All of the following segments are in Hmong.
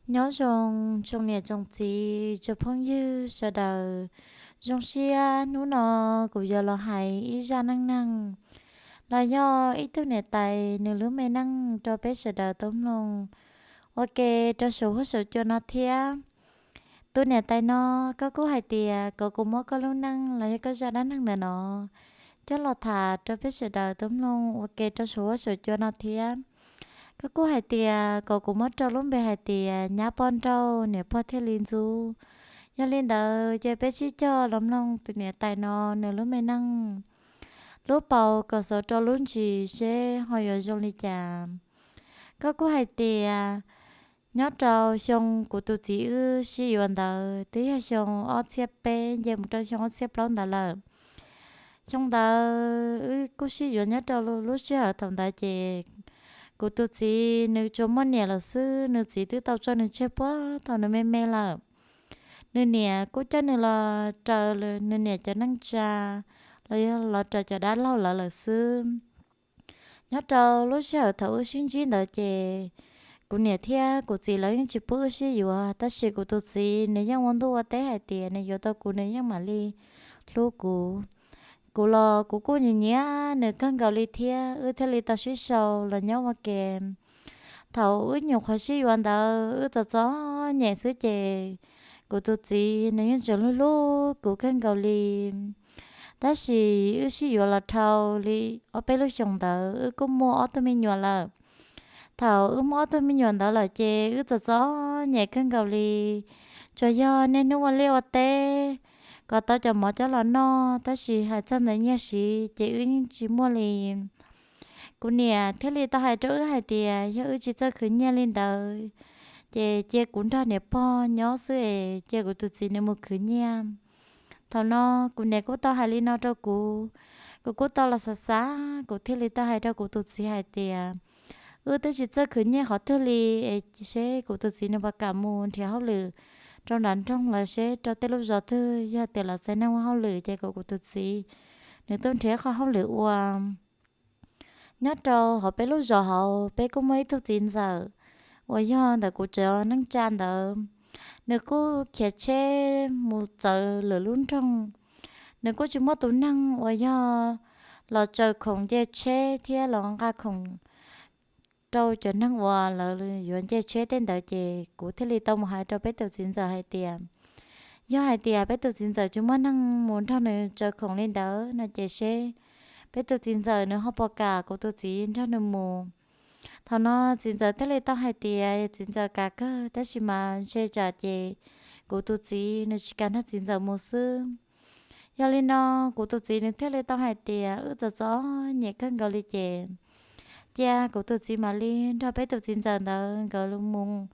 Nyob zoo tsoom niam tsoom txiv tsoom phooj ywg sawv daws. Zoo siab hnub no kuv yuav los hais ib zaj neej neeg los yog ib tug niam tais nws lub me neej rau peb sawv daws tau mloog ua ke rau saum huab saum cua no thiab. Tus niam tais no, koj kuj hais tias kom kuv muab koj lub neej los yog koj zaj dab neeg ntawm no coj los tham rau peb sawv daws tau mloog ua ke rau saum huab saum cua no thiab. Koj kuj hais tias kom kuv muab rau lub npe hais tias nyab poj nrauj niam pog thiaj li ntxub. Yog li ntawd ces peb sib cog los mloog tus niam tais no nws lub me neej, lub paus kom xaus rau lub ntsis seb ho yuav zoo li cas. Koj kuj hais tias nyob rau xyoo kuv tus txiv wb sib yuav ntawd twb yog xyoo ob txhiab peb nce mus rau xyoo ob txhiab plaub ntawd lawm. Xyoo ntawd wb kuj sib yuav nyob rau lub sij hawm thaum ntawd ces kuv tus txiv nws tsuas muaj niam lawm xwb, nws txiv twb tau tso nws tseg puag thaum nws me me lawm. Nws niam kuj coj nws los raws nws niam cov neej tsa los yog los raws cov dab laug lawv lawm xwb. Nyob rau lub sij hawm thaum wb sib ntsib ntawd ces kuv niam thiab kuv txiv lawv yeej tsis pub wb sib yuav, tab sis kuv tus txiv nws yeej ua ntuj ua teb hais tias nws yuav tau kuv nws yeej mam li hlub kuv. Kuv los kuv kuj nyiam nyiam nws kawg nkaus li thiab, wb thiaj li tau sib sau los nyob ua ke. Thaum wb nyuam qhuav sib yuav ntawd wb txom txom nyem xwb ces kuv tus txiv nws yeej tseem hlub hlub kuv kawg nkaus li. Tab sis wb sib yuav los dhau li ob peb lub xyoos ntawd wb kuj muaj ob tug me nyuam lawm. Thaum wb muaj ob tug me nyuam ntawd lawm ces wb txom txom nyem kawg nkaus li. Tsuas yog niaj hnub ua liaj ua teb kom tau cov mov coj los noj, tab sis hais txog ntawm nyiaj siv ces wb yeej tsis muaj li. Kuv niam thiaj li tau hais rau wb hais tias yog wb tsis txawj khwv nyiaj li ntawd ces cia kuv nrog niam pog nyob xwb es cia kuv tus txiv nws mus khwv nyiaj. Thaum no kuv niam kuj tau hais li no rau kuv, kuv kuj tau los xav xav, kuv thiaj li tau hais rau kuv tus txiv hais tias wb twb tsis txawj khwv nyiaj qhov twg li es seb kuv tus txiv nws puas kam mus nrhiav hauj lwm rau nram nroog los seb rau tej lub zos twg yog tias lawv txais neeg ua hauj lwm ces kom kuv tus txiv nws tuaj nrhiav qhov hauj lwm ua. Nyob rau hauv peb lub zos hauv peb kuj muaj ib tug txiv ntxawm uas yog ntawm kuv cov neej tsa ntawd, nws kuj khiav tsheb mus txawv lwm lub nroog. Nws kuj tsis muaj tus neeg uas yog los tsaws khoom nce tsheb thiab los nqa khoom rau cov neeg uas lawv yuav nce tsheb tej ntawd ces kuv thiaj li tau mus hais rau peb tus txiv ntxawm hais tias yog hais tias peb tus txiv ntxawm tsis muaj neeg mus nrog nws tsaws khoom li ntawd no ces seb peb tus txiv ntxawm nws ho puas kam kuv tus txiv nrog nws mus. Thaum no txiv ntxawm thiaj li tau hais tias txiv ntxawm kam kawg tab sis mas ntshe tsam ces kuv tus txiv nws tsis kam nrog txiv ntxawm mus xwb. Yog li no kuv tus txiv nws thiaj li tau hais tias wb txom txom nyem kawg nkaus li ces cia kuv tus txiv mam li nrog peb tus txiv ntxawm ntawd nkawd mus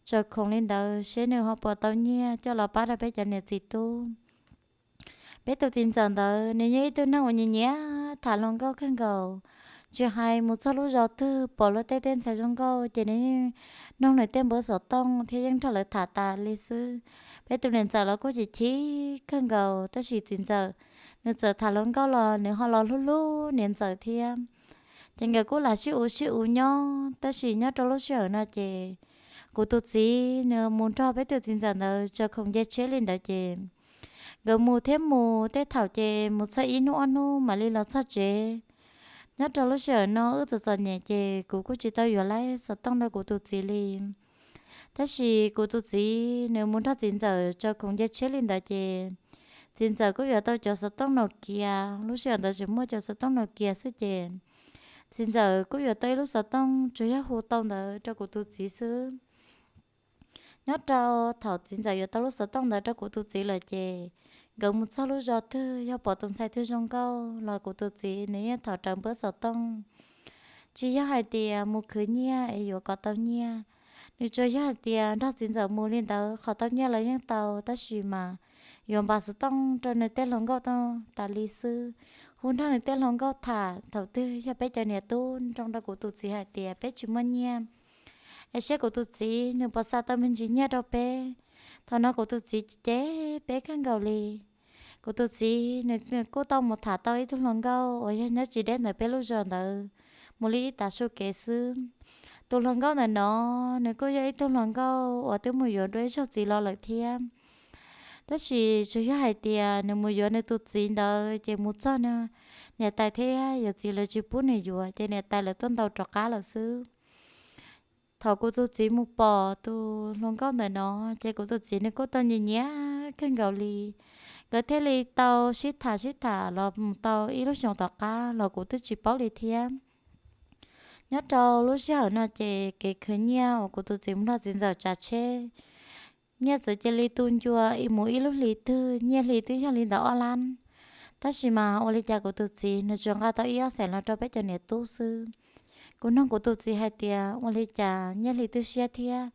tsaws khoom li ntawd seb nws ho puas tau nyiaj coj los pab rau peb cov niam txiv tub. Peb tus txiv ntxawm ntawd nws yog ib tug neeg uas nyiam nyiam tham hluas nkauj kawg nkaus, tsis hais mus txog lub zos twg pom luag tej tej ntxhais zoo nkauj ces nws yeej noog nws tej npawb xov tooj thiab yeej nrog lawv tham tas li xwb. Peb tus niam ntxawm los kuj chim chim kawg nkaus tab sis txiv ntxawm nws txawm tham hluas nkauj los nws ho los hlub hlub niam ntxawm thiab. Ces nkawd kuj lam sib uv sib uv nyob tab sis nyob rau lub sij hawm no ces kuv tus txiv nws mus nrog peb tus txiv ntxawm ntawd tsaws khoom nce tsheb li ntawd ces nkawd mus thiab mus tej thaum ces mus txog ib hnub ob hnub mam li los txog tsev. Nyob rau lub sij hawm no wb txom txom nyem ces kuv kuj tsis tau yuav lawm xov tooj rau kuv tus txiv li. Tab sis kuv tus txiv nws mus nrog txiv ntxawm tsaws khoom nce tsheb li ntawd ces txiv ntxawm kuj yuav tau cov xov tooj Nokia, lub sij hawm ntawd tseem muaj cov xov tooj Nokia xwb ces txiv ntxawm kuj yuav tau ib lub xov tooj tsuas yog hu tau ntawd rau kuv tus txiv xwb. Nyob rau thaum txiv ntxawm yuav tau lub xov tooj ntawd rau kuv tus txiv lawm ces nkawd mus txog lub zos twg yog pom tus ntxhais twg zoo nkauj los kuv tus txiv nws yeej thov rawv npawb xov tooj. Tsis yog hais tias mus khwv nyiaj es yuav kom tau nyiaj, nws tsuas yog hais tias nrog txiv ntxawm mus li ntawd qhov tau nyiaj los yeej tau tab sis mas yuav npam xov tooj rau nws tej hluas nkauj tas li xwb, hu nrog nws tej hluas nkauj tham. Thaum twg yog peb cov niam tub nroo rau kuv tus txiv hais tias peb tsis muaj nyiaj es seb kuv tus txiv nws puas xa tau me ntsis nyiaj rau peb. Thaum no kuv tus txiv cem peb kawg nkaus li. Kuv tus txiv nws kuj tau mus tham tau ib tug hluas nkauj uas yog nyob tsis deb ntawm peb lub zos ntawd mus li ib tav su kev xwb. Tus hluas nkauj ntawm no, nws kuj yog ib tug hluas nkauj uas twb mus yuav dua ib zaug txiv los lawm thiab. Tab sis tsuas yog hais tias nws mus yuav nws tus txiv ntawd ces mus txog no, niam tais thiab yawm txiv lawv tsis pub nws yuav ces niam tais lawv tuaj ntaus rov qab lawm xwb. Thaum kuv tus txiv mus pom tus hluas nkauj ntawm no, ces kuv tus txiv nws kuj tau nyiam nyiam kawg nkaus li. Nkawd thiaj li tau sib tham sib tham los mus tau ib lub xyoos tom qab los kuv twb tsis paub li thiab. Nyob rau lub sij hawm no ces kev khwv nyiaj uas kuv tus txiv mus nrog txiv ntxawm tsav tsheb, nyiaj txawm cia li tu ncua mus ib lub hlis twg, nyiaj hli twb yog li ntawm ob lab. Tab sis mas ua li cas kuv tus txiv nws tsuas nqa tau ib ob xees los rau peb cov niam tub xwb. Kuv nug kuv tus txiv hais tias ua li cas nyiaj hli twb siab thiab,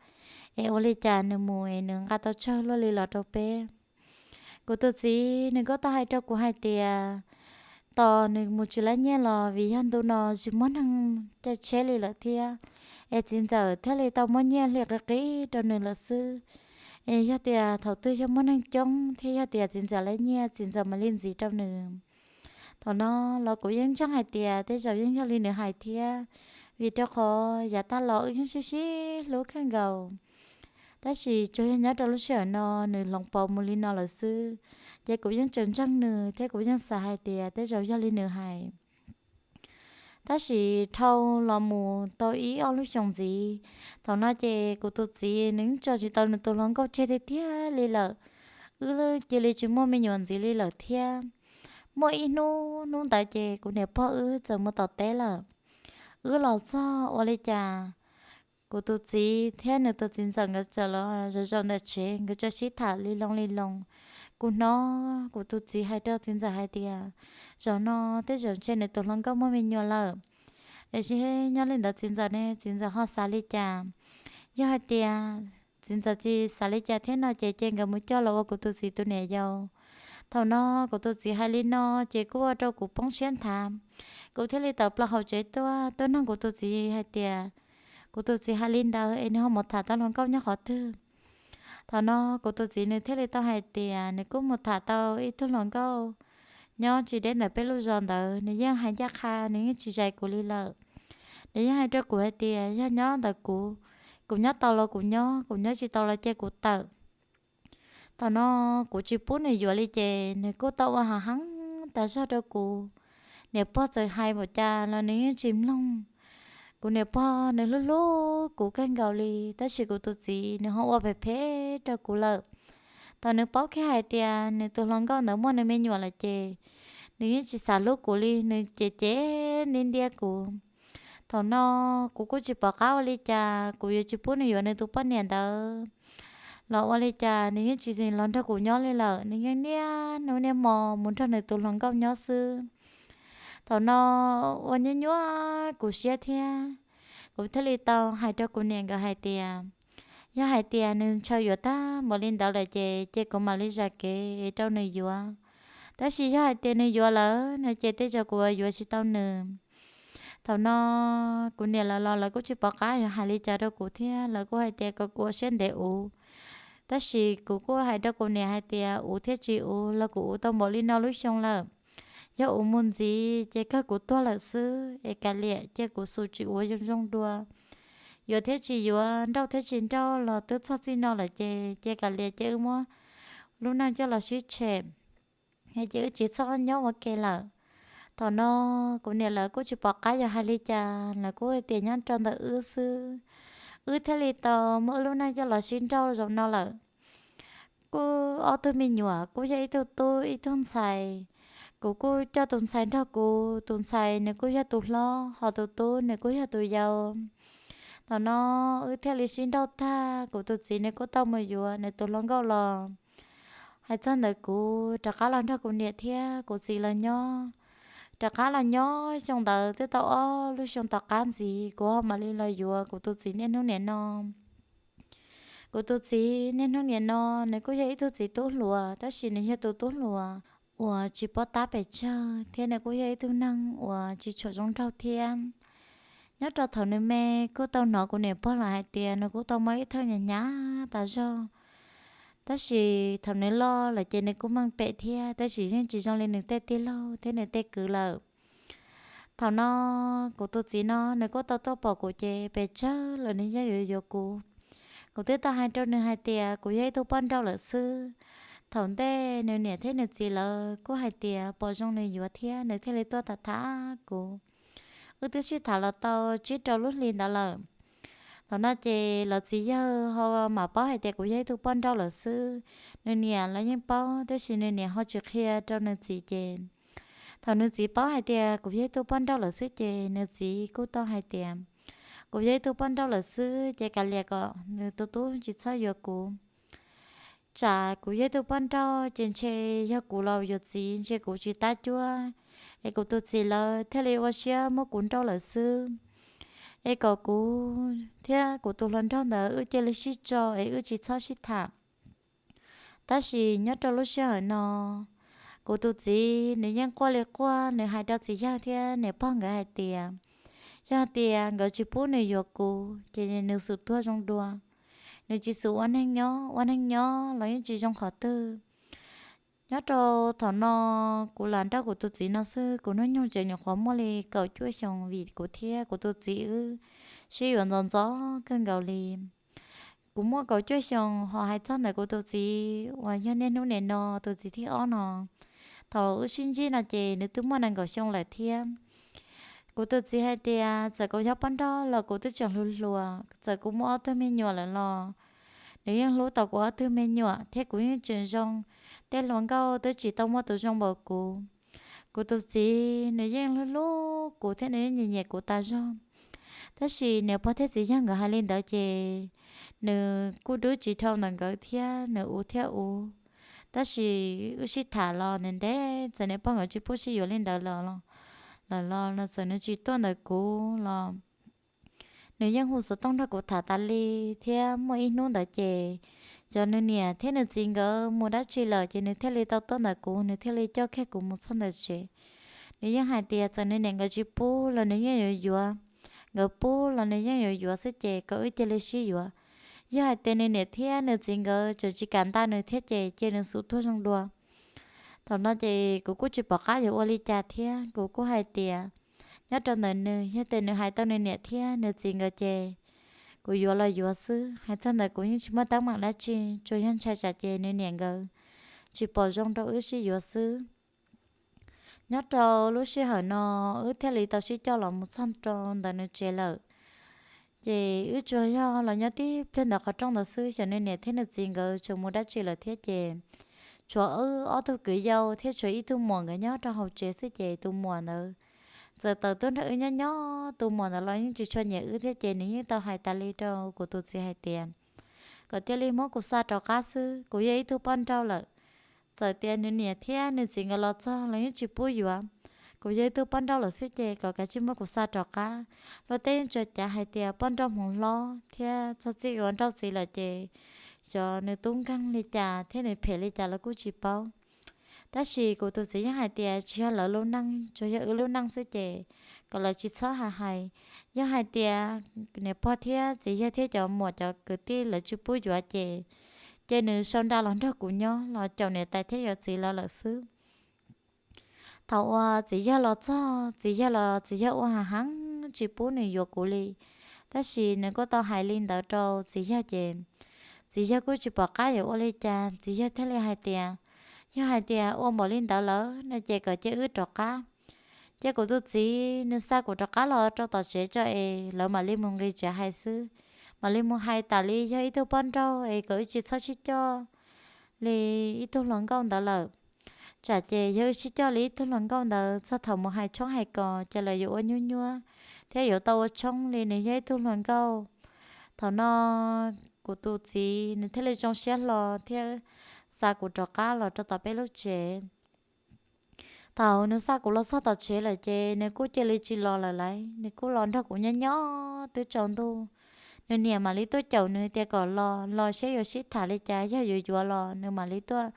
es ua li cas nws mus es nws nqa tau tsawg luaj li los rau peb. Kuv tus txiv nws kuj tau hais rau kuv hais tias tos nws mus tsis laib nyiaj los vim yog ntu no tsis muaj neeg caij tsheb li lawm thiab, es txiv ntxawm thiaj li tau muab nyiaj hli qis qis rau nws lawm xwb. Es yog tias thaum twg yog muaj neeg coob thiab yog tias txiv ntxawm laib nyiaj txiv ntxawm mam li ntxiv rau nws. Thaum no los kuv yeej ntseeg hais tias tej zaum yeej yog li nws hais thiab, vim rau qhov yav tag los wb yeej sib sib hlub kawg nkaus. Tab sis tsuas yog nyob rau lub sij hawm no nws hloov pauv mus li no lawm xwb, ces kuv yeej tseem ntseeg nws thiab kuv yeej xav hais tias tej zaum yog li nws hais. Tab sis dhau los mus tau ib ob lub xyoos ntxiv, thaum no ces kuv tus txiv nws yeej tso tsis tau nws tus hluas nkauj tseg tiag tiag li lawm. Wb cia li tsis muaj me nyuam ntxiv li lawm thiab. Muaj ib hnub, hnub ntawd ces kuv niam pog wb txawm mus tom teb lawm. Wb los txog ua li cas kuv tus txiv thiab nws tus txiv ntxawm nkawd txawm los zaum zaum ntawm tsev, nkawd txawm sib tham li loo li loo. Kuv hnov kuv tus txiv hais rau txiv ntxawm hais tias zaum no tej zaum ntshe nws tus hluas nkauj muaj me nyuam lawm. Es nyob li ntawd txiv ntxawm ne, txiv ntxawm ho xav li cas? Yog hais tias txiv ntxawm tsis xav li cas thiab no ces cia nkawd mus coj los ua kuv tus txiv tus niam yau. Thaum no kuv tus txiv hais li no ces kuj ua rau kuv poob siab nthav. Kuv thiaj li tawm plaws hauv tsev tuaj, tuaj nug kuv tus txiv hais tias kuv tus txiv hais li ntawd es nws ho mus tham tau hluas nkauj nyob qhov twg. Thaum no kuv tus txiv nws thiaj li tau hais tias nws kuj mus tham tau ib tug hluas nkauj nyob tsis deb ntawm peb lub zos ntawd, nws yeej hais ncaj qha, nws yeej tsis zais kuv li lawm. Nws yeej hais rau kuv hais tias yog nyob ntawm kuv, kuv nyob tau los kuv nyob, kuv nyob tsis tau los cia kuv tawm. Thaum no kuv tsis pub nws yuav li ces nws kuj tau ua hav heeb tas zog rau kuv. Niam pog txawm hais npaum cas los nws yeej tsis mloog. Kuv niam pog nws hlub hlub kuv kawg nkaus li, tab sis kuv tus txiv nws ho ua phem phem rau kuv lawm. Thaum nws paub kiag hais tias nws tus hluas nkauj ntawd muaj nws me nyuam lawm ces nws yeej tsis xav hlub kuv li, nws cem cem ntiab ntiab kuv. Thaum no kuv kuj tsis pom qab ua li cas, kuv yuav tsis pub nws yuav nws tus poj niam ntawd los ua li cas nws yeej tsis los nrog kuv nyob li lawm, nws yeej niaj hnub niaj hmo mus nrog nws tus hluas nkauj nyob xwb. Thaum no ua nyuaj nyuaj kuv siab thiab, kuv thiaj li tau hais rau kuv niam nkawd hais tias yog hais tias nws ntshaw yuav tag npaum li ntawd lawm ces cia kuv mam li zam kev rau nws yuav. Tab sis yog hais tias nws yuav lawm no ces tej zaum kuv yuav tsis tau nws. Thaum no kuv niam lawv los lawv kuj tsis pom qab yuav hais li cas rau kuv thiab, lawv kuj hais tias kom kuv ua siab ntev uv. Tab sis kuv kuj hais rau kuv niam hais tias uv thiab tsis uv los kuv uv tau npaum li no lub xyoo lawm. Yog uv mus ntxiv ces kawg kuv tuag lawm xwb, es kav liam cia kuv xum tsis uv zoo zoo dua. Yuav thiab tsis yuav, nrauj thiab tsis nrauj los twb txog txij no lawm ces cia kav liam cia wb muab lub neej coj los sib tshem, ces wb tsis txhob nyob ua ke lawm. Thaum no kuv niam lawv kuj tsis pom qab yuav hais li cas, lawv kuj tias nyob rau ntawm wb xwb. Wb thiaj li tau muab wb lub neej coj los sib nrauj zoo no lawm. Kuj ob tug me nyuam kuj yog ib tug tub ib tug ntxhais. Kuv kuj coj tus ntxhais nrog kuv, tus ntxhais nws kuj yog tus hlob, ho tus tub nws kuj yog tus yau. Thaum no wb thiaj li sib nrauj tag, kuv tus txiv nws kuj tau mus yuav nws tus hluas nkauj los. Hais txog ntawd kuv rov qab los nrog kuv niam thiab kuv txiv lawv nyob. Rov qab los nyob xyoo ntawd twb tau ob lub xyoo tom qab ntxiv kuv ho mam li los yuav kuv tus txiv niaj hnub niam no. Kuv tus txiv niaj hnub niam no, nws kuj yog ib tug txiv tub hluas, tab sis nws yog tus tub hluas uas tsis paub tab pes tsawg thiab nws kuj yog ib tug neeg uas tsis tshua zoo nraug thiab. Nyob rau thaum nws me kuj tau hnov kuv niam pog los hais tias nws kuj tau muaj ib thawj hnyav hnyav tas zog. Tab sis thaum nws loj lawm ces nws kuj meej pem thiab, tab sis yeej tsis zoo li nws tej tij laug thiab nws tej kwv lawm. Thaum no kuv tus txiv no nws kuj tau tuaj pom kuv ces pes tsawg los nws yeej yuav yuav kuv. Kuv twb tau hais rau nws hais tias kuv yog ib tug poj nrauj lawm xwb. Thaum ntej nws niam thiab nws txiv lawv kuj hais tias pom zoo nws yuav thiab nws thiaj li tuaj tham tham kuv. Wb twb sib tham los tau tsib rau lub hli ntawd lawm. Thaum no ces lawv txiv yawg ho mam paub hais tias kuv yog ib tug poj nrauj lawm xwb. Nws niam los yeej paub tab sis nws niam ho tsis qhia rau nws txiv ces thaum nws txiv paub hais tias kuv yog ib tug poj nrauj lawm xwb ces nws txiv kuj tau hais tias kuv yog ib tug poj nrauj lawm xwb ces kav liam kom nws tus tub tsis txhob yuav kuv. Tsam kuv yog ib tug poj nrauj ces ntshe yog kuv los yuav txiv ntshe kuv tsis tab cuab, es kuv tus txiv lawv thiaj li ua siab muab kuv nrauj lawm xwb. Es kom kuv thiab kuv tus hluas nraug ntawd wb cia li sib tso es wb tsis txhob sib tham. Tab sis nyob rau lub sij hawm no, kuv tus txiv nws yeej quaj li quaj, nws hais rau txiv yawg thiab niam pog nkawd hais tias, yog tias nkawd tsis pub nws yuav kuv ces nws xum tuag zoo dua. Nws tsis xum ua neeg nyob, ua neeg nyob los yeej tsis zoo qhov twg. Nyob rau thaum no, kuv lam nrauj kuv tus txiv no xwb, kuv hnub nyoog tseem nyuam qhuav muaj li kaum cuaj xyoos vim kuv thiab kuv tus txiv wb sib yuav ntxov ntxov kawg nkaus li. Kuv muaj kaum cuaj xyoos, ho hais txog ntawm kuv tus txiv uas yog niaj hnub nim no tus txiv thib ob no, thaum wb sib ntsib no ces nws twb muaj nees nkaum xyoo lawm thiab. Kuv tus txiv hais tias txawm kuv yog poj nrauj los kuv twb tseem hluas hluas, txawm kuv muaj ob tug me nyuam lawm los nws yeej hlub tau kuv ob tug me nyuam thiab kuv yeej tseem zoo. Tej hluas nkauj twb tsis tau muaj tus zoo npaum kuv. Kuv tus txiv nws yeej hlub hlub kuv thiab nws yeej nyiam nyiam kuv tas zog. Tab sis niam pog thiab txiv yawg nkawd hais li ntawd ces nws kuj dub tsis dhau ntawm nkawd thiab, nws ua thiab ua. Tab sis wb sib tham los ntev ntev, txawm niam pog nkawd tsis pub sib yuav li ntawd los, los los txawm nws tsis tuaj ntawm kuv los nws yeej hu xov tooj nrog kuv tham tas li. Thiab muaj ib hnub ntawd ces xyov nws niam thiab nws txiv nkawd mus dab tsi lawm ces nws thiaj li tau tuaj ntawm kuv, nws thiaj li coj kiag kuv mus txog ntawm tsev. Nws yeej hais tias txawm nws niam nkawd tsis pub los nws yeej yuav yuav, nkawd pub los nws yeej yuav yuav xwb ces kom wb cia li sib yuav. Yog hais tias nws niam thiab nws txiv nkawd tseem tsis kam nta nws thiab ces cia nws xum tuag zoo dua. Thaum no ces kuv kuj tsis pom qab yuav ua li cas thiab, kuv kuj hais tias nyob rau ntawm nws, yog tias nws hais tau nws niam thiab nws txiv nkawd ces kuv yuav los yuav xwb. Hais txog ntawd kuv yeej tsis muaj teeb meem dab tsi, tsuas yog ntshai tsam ces nws niam nkawd tsis pom zoo rau wb sib yuav xwb. Nyob rau lub sij hawm no wb thiaj li tau sib coj los mus txog rau ntawm nws tsev lawm. Ces wb tsuas yog los nyob tib pliag ntawm qhov rooj ntawd xwb, xyov nws niam thiab nws txiv nkawd tseem mus dab tsi lawm thiab ces tshuav wb ob tug kwv yau thiab tshuav ib tug muam nkawd nyob rau hauv tsev xwb ces tus muam ntawd txawm tawm tuaj nrog wb nyob nyob. Tus muam ntawd los yeej tsis tshua nyiam wb thiab ces nws yeej tau hais tas li rau kuv tus txiv hais tias kom cia li muab kuv xa rov qab xwb, kuv yog ib tug poj nrauj lawm. Txawm tias nws niam thiab nws txiv nkawd los txog los yeej tsis pub yuav, kuv yog ib tug poj nrauj lawm xwb ces kom kav tsij muab kuv xa rov qab. Luag tej yeej tsuas cav hais tias poj nrauj hmoov hlob thiab txog txij ua nrauj txiv lawm ces xyov nws tub nkeeg li cas thiab nws phem li cas los kuj tsis paub. Tab sis kuv tus txiv yeej hais tias tsis yog lawv lub neej, tsuas yog wb lub neej xwb ces kom lawv tsis txhob hais hais. Yog hais tias niam pog thiab txiv yawg thiab cov muam cov kwv tij lawv tsis pub yuav ces, ces nws sau nra los nrog kuv nyob los caum niam tais thiab yuav txiv lawv lawm xwb. Thaum uas txiv yawg los txog, txiv yawg los txiv yawg ua hav heev tsis pub nws yuav kuv li. Tab sis nws kuj tau hais li ntawd rau txiv yawg ces txiv yawg kuj tsis pom qab yuav ua li cas, txiv yawg thiaj li hais tias yog hais tias ua npaum li ntawd lawm no ces kom cia wb rov qab. Ces kuv tus txiv nws xa kuv rov qab los rau tom tsev tso es lawv mam li mus nqis tsev hais xwb, mam li mus hais tas li yog ib tug poj nrauj es kom wb tsis txhob sib coj li ib tug hluas nkauj ntawd lawm. Tsam ces yog wb sib coj li ib tug hluas nkauj ntawd txog thaum mus hais tshoob hais kos ces lawv yuav ua nyuab nyuab thiab yuav tau ua tshoob li nws yog ib tug hluas nkauj. Thaum no kuv tus txiv nws thiaj li zoo siab hlo thiab xa kuv rov qab los rau tom peb lub tsev. Thaum nws xa kuv los txog tom tsev lawm ces nws kuj cia li tsis los lawm lauj, nws kuj los nrog kuv nyob nyob twb tsaus ntuj. Nws niam mam li tuaj caum nws tias kom los, los seb yuav sib tham li cas, yog yuav yuav los nws mam li tuaj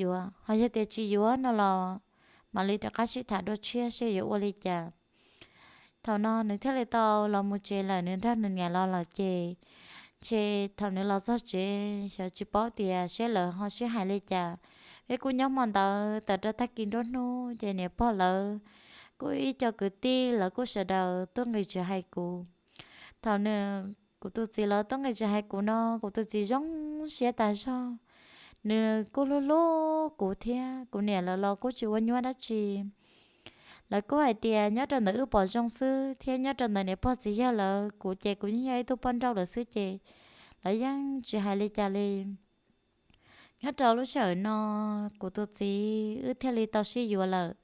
yuav, ho yog tias tsis yuav no los mam li rov qab sib tham dua tshiab seb yuav ua li cas. Thaum no nws thiaj li tau los mus tsev lawm, nws nrog nws niam los lawm ces ntshe thaum nws los txog tsev xyov tsis paub tias seb lawv ho sib hais li cas. Peb kuj nyob hmo ntawd tawm rau tag kis nruab hnub ces niam pog lawv kuv ib co kwv tij lawv kuj sawv daws tuaj nqis tsev hais kuv. Thaum nws, kuv tus txiv lawv tuaj nqis tsev hais kuv no, kuv tus txiv zoo siab tas zog. Nws kuj hlub hlub kuv thiab kuv niam lawv los kuj tsis ua nyuaj dab tsi. Lawv kuj hais tias nyob rau ntawm wb pom zoo xwb thiab nyob rau ntawm niam pog txiv yawg lawv, kuv ces kuv yeej yog ib tug poj nrauj lawm xwb ces lawv yeej tsis hais li cas li. Nyob rau lub sij hawm no, kuv tus txiv wb thiaj li tau sib yuav lawm.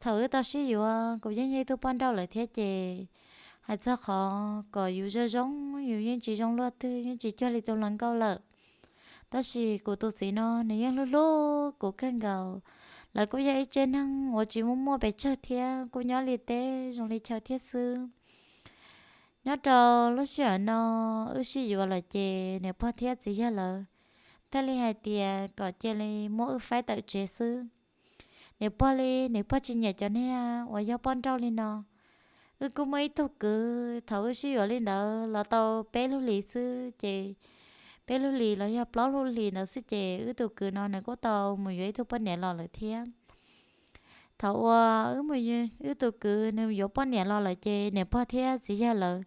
Thaum wb tau sib yuav, kuv yeej yog ib tug poj nrauj lawm thiab ces hais txog qhov kom yus zoo zoo, yus yeej tsis zoo luaj twg, yeej tsis cuag li tus hluas nkauj lawm. Tab sis kuv tus txiv no nws yeej hlub hlub kuv kawg nkaus. Lawv kuj yog ib tsev neeg uas tsis muaj muaj pes tsawg thiab kuj nyob li teb zoo li chaw thiab xwb. Nyob rau lub sij hawm no wb sib yuav lawm ces niam pog thiab txiv yawg lawv thiaj li hais tias kom cia li muab wb faib tawm tsev xwb. Niam pog li, niam pog tsis nyiam cov niag uas yog poj nrauj li no. Wb kuj muaj ib tug kwv, thaum wb sib yuav li ntawd los tau peb lub hlis xwb ces, peb lub hlis los yog plaub lub hlis ntawd xwb ces wb tus kwv no nws kuj tau mus yuav ib tug poj niam los lawm thiab. Thaum uas wb mus, wb tus kwv nws yuav poj niam los lawm ces niam pog thiab txiv yawg lawv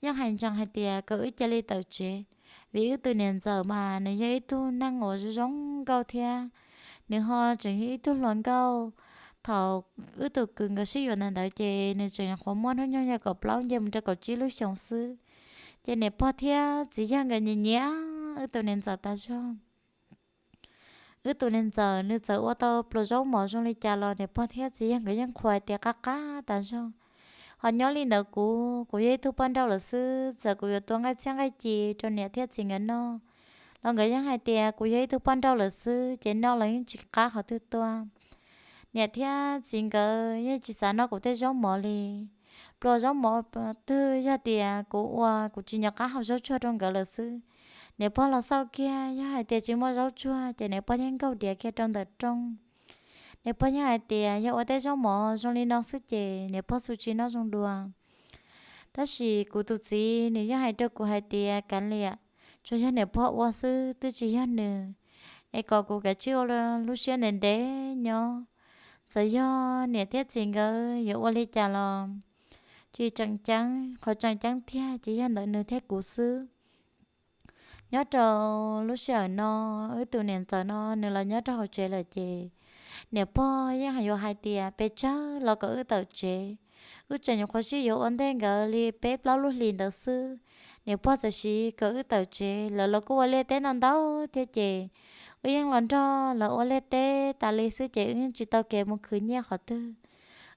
yeej hais ntsees hais tias kom wb cia li tawm tsev, vim wb tus niam ntxawm mas nws yog ib tug neeg uas zoo nkauj thiab nws ho tseem yog ib tug hluas nkauj. Thaum wb tus kwv nkawd sib yuav ntawd ntawd ces nws tseem nyuam qhuav muaj hnub nyoog yog kaum plaub nce mus rau kaum tsib lub xyoos xwb. Ces niam pog thiab txiv yawg nkawd nyiam nyiam wb tus niam ntxawm tas zog. Wb tus niam ntxawm nws txawm ua tau pluas zaub mov zoo li cas los niam pog thiab txiv yawg nkawd yeej qhuas tias qab qab tas zog. Ho nyob li ntawd kuv, kuv yog ib tug poj nrauj lawm xwb, txawm kuv yuav tua nqaij txhiab nqaij ci rau niam thiab txiv nkawd noj los nkawd yeej hais tias kuv yog ib tug poj nrauj lawm xwb ces noj los yeej tsis qab qhov twg tua. Niam thiab txiv nkawd yeej tsis xav noj kuv tej zaub mov li. Pluas zaub mov twg yog tias kuv ua kuv tsis nco qab hau zaub tsuag rau nkawd lawm xwb. Niam pog los xauj kiag, yog hais tias tsis muaj zaub tsuag ces niam pog yeej nkaug diav kiag rau ntawm rooj. Niam pog yeej hais tias yog ua tej zaub mov zoo li no xwb ces niam pog xu tsis noj zoo dua. Tab sis kuv tus txiv nws yeej hais rau kuv hais tias kav liam, tsuas yog niam pog ua xwb twb tsis yog nws, es kom kuv kav tsij ua lub siab ntev ntev nyob. Txawm yog niam thiab txiv nkawd yuav ua li cas los tsis tseem ceeb, qhov tseem ceeb tiag ces yog ntawm nws thiab kuv xwb. Nyob rau lub sij hawm no, wb tus niam ntxawm no nws los nyob rau hauv tsev lawm ces niam pog yeej yuav hais tias pes tsawg los kom wb tawm tsev. Wb tseem nyuam qhuav sib yuav ua ntej nkawd li peb plaub lub hlis ntawd xwb. Niam pog txawm siv kom wb tawm tsev, lawv los kuj ua liaj teb no ntau thiab ces wb yeej los nrog lawv ua liaj teb tas li xwb ces wb yeej tsis tau kev mus khwv nyiaj qhov twg.